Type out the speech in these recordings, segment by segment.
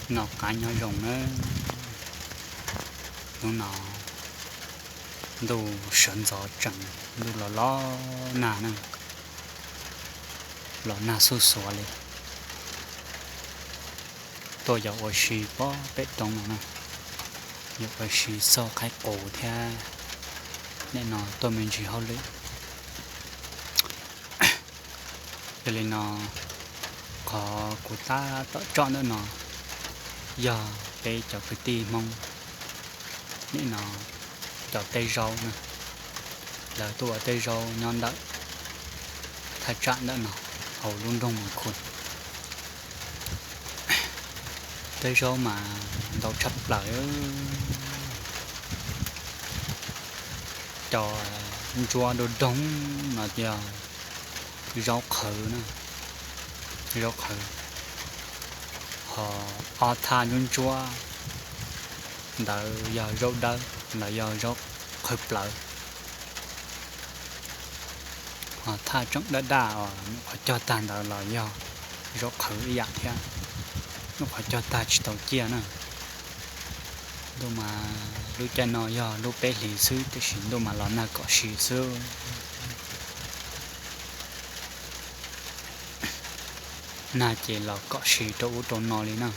Noj qab nyob zoo na, hnub no ntuj sawv ntxov tsees, ntuj los los nag na, los nag xuj xuav li. Tuaj yog ua si pob pem roob no na, yog ua si xauj qaib qus thiab nim no tuaj me ntsis hauj lwm. Yog li no, qhov kuv tab tom tsom ntawm no yog peb cov kwv tij Hmoob nim no cov teb zaub na, lawv tuaj ua teb zaub nyob ntawm thaj tsam ntawm no hauv lub nroog Mas Khun. Teb zaub mas ntau tshaj plaws. Cov ntsuab doog doog no yog zaub qhawv na, zaub qhawv. Ho ob thaj ntsuab ntsuab ntawd yog zaub dawb los yog zaub qhwv plawv. Ho thaj tseem daj daj os, nyuam qhuav cog tag ntawd los yog zaub qhwv ib yam thiab, nyuam qhuav cog tag tsis tau ciaj na. Ntuj mas lub caij no yog lub peb hlis xwb tiam sis ntuj mas los nag kom si xwb. Nag ces los kom si rau ub rau no li na.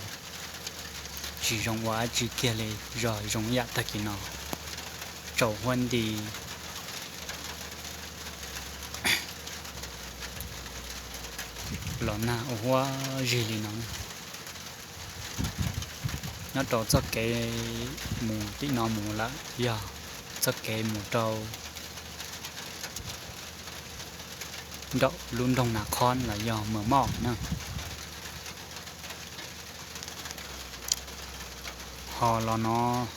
Tsis zoo ua dab tsi kiag li, zog zoo ib yam tag kis no, tsaus huab nti los nag ua huab zig li no. Nyob rau txoj kev mus tim no mus lawm yog txoj kev mus rau nraum lub nroog Nas Khob los yog Mws Moj na. Ho los no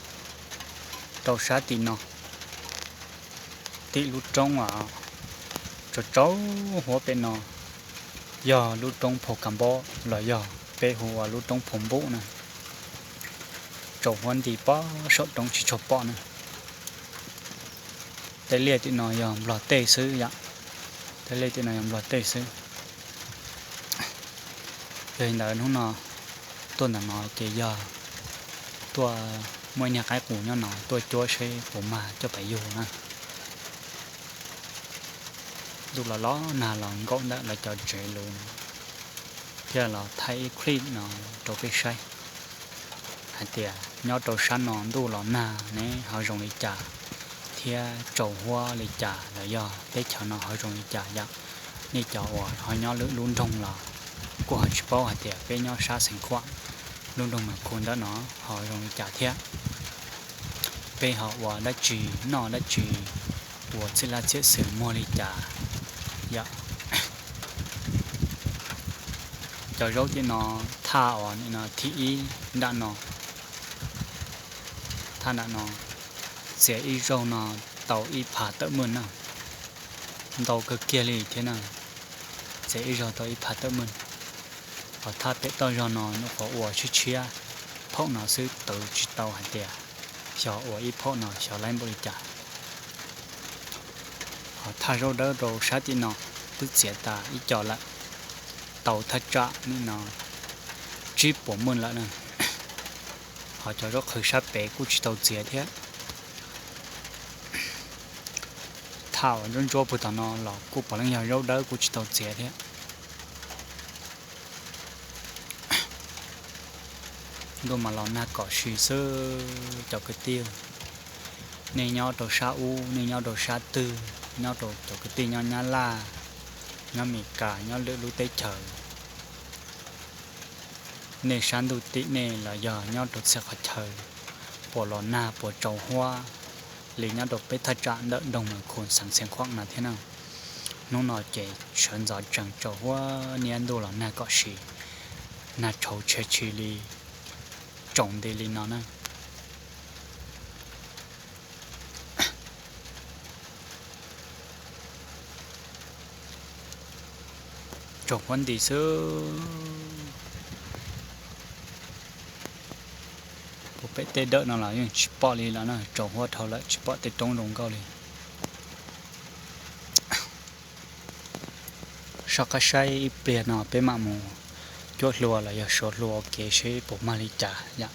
rau sab tim no, tim lub roob uas tsaus tsaus huab pem no yog lub roob Phau Kas Npob los yog peb hu ua lub roob Phau Npuj na. Tsaus huab nti pob saum roob tsis tshua pom na. Tej liaj tim no yog Nplog tej xwb yom, tej liaj tim no yog Nplog tej xwb. Yog li ntawd hnub no tuaj ntawm no ces yog tuaj muaj ib niag qaib qus nyob no tuaj cuab seb puas mag coj pais yug na. Ntuj los los nag los nkaum ntawm lawv cov tsev lus thiaj los thaij ib clip no rau peb saib hais tias nyob rau sab no ntuj los nag ne ho zoo li cas thiab tsaus huab li cas los yog teb chaws no ho zoo li cas yom. Nej cov uas ho nyob lwm lub nroog los kuj ho tsis paub hais tias peb nyob sab Xeev Khuam lub nroog Mas Khun ntawm no ho zoo li cas thiab, peb ho ua dab tsi noj dab tsi, ua txhij laj txhiaj xwm muag li cas yom. Cov zaub tim no, thaj uas nim no thib ib nram no, thaj nram no txiav ib zaug no tau ib phav tawm maj na, ntau kawg kiag li thiab na, txiav ib zaug tau ib phav tawm maj. Ho thaj pem toj zog no nyuam qhuav ua tshiab tshiab phaum no xwb, twv tsis tau hais tias xyov ua ib phaum no xyov laib npaum li cas. Ho thaj zaub dawb rau sab tim no twb txiav tas ib co lawm, tau thaj tsam nim no tsib puas maj lawm na. Ho cov zaub qhwv sab pem kuj tsis tau txiav thiab. Thaj uas ntsuab ntsuab puag tom no los kuj puav leej yog zaub dawb kuj tsis tau txiav thiab. Ntuj mas los nag kom si xwb cov kwv tij. Nej nyob rau sab ub, nej nyob rau sab twg, nyob rau cov kwv tij nyob Nyab Laj, nyob Mes Kas, nyob lwm lub teb chaws, nej sab ntuj tim nej los yog nyob rau txhia qhov chaw, puas los nag puas tsaus huab li nyob rau peb thaj tsam ntawm nroog Mas Khun xeev Xeev Khuam no thiab na. Hnub no ces sawv ntxov tsees tsaus huab niab ntuj los nag kom si, nag tshauv tshia tshis li, tsaus nti li no na. Tsaus huab nti xwb. Puag pem tej dawm no los yeej tsis pom li los na, tsaus huab dhau lawm tsis pom tej roob zoo nkauj li. Soj qab saib ib pliag no peb mam mus cuab hlua los yog suav hlua ua ke seb puas mag li cas yom.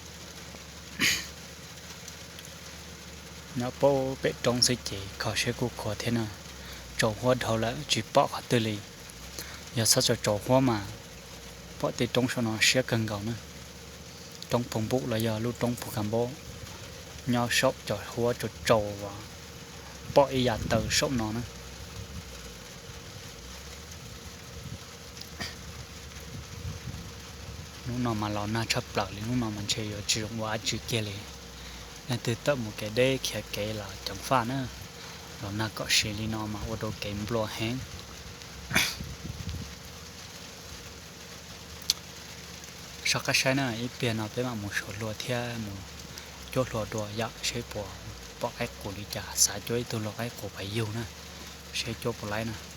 Nyob pem roob xwb ces kho siab kuj khuav thiab na. Tsaus huab dhau lawm tsis pom qhov twg li. Yog txhob tsaus tsaus huab mas pom tej roob saum no siab kawg nkaus na. Roob Phu Npuj los yog lub roob Phu Ka Npab, nyob saum cov huab tsaus tsaus uas pom ib yam taw saum no na. Hnub no mas los nag tshaj plaws li, hnub no mas ntshe yuav tsis zoo ua dab tsi kiag li. Leej twg tawm mus kev deb khiav kev los ceev faj na. Los nag kom siv li no mas ua rau kev nplua heev. Soj qab saib na, ib pliag no peb mam mus suav hlua thiab mus cuab hlua dua yom, seb puas pom qaib qus li cas, xav cuab ib tug hlua qaib qus pais yug na, seb cuab puas laib na.